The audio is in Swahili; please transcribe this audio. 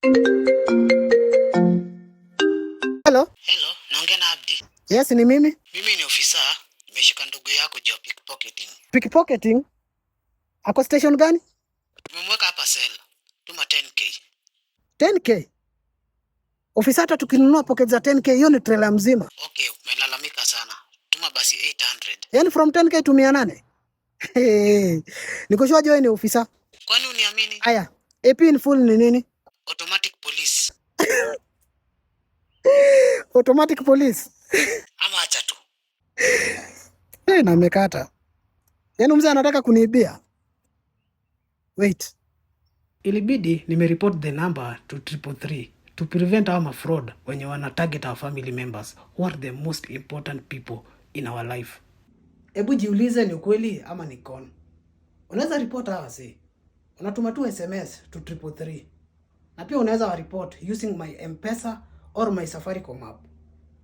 Hello? Hello, naongea na Abdi. Yes, ni mimi. Mimi ni ofisa, nimeshika ndugu yako juu ya pickpocketing. Pickpocketing? Ako station gani? Tumemweka hapa cell. Tuma 10K. 10K. Ofisa, hata tukinunua pocket za 10K, hiyo ni trailer mzima. Okay, umelalamika sana. Tuma basi 800. Yaani from 10K to 800. Hey, niko sure wewe ni ofisa. Kwani uniamini? Aya, AP in full ni nini? Automatic police. Automatic police. Ama acha tu. Hey, na amekata. Yaani mzee anataka kuniibia. Wait. Ilibidi nimereport the number to 333 to prevent our fraud wenye wana target our family members who are the most important people in our life. Hebu jiulize, ni ukweli ama ni con? Unaweza report hawa si? Unatuma tu SMS to 333. Na pia unaweza wa report using my M-Pesa or my Safaricom app.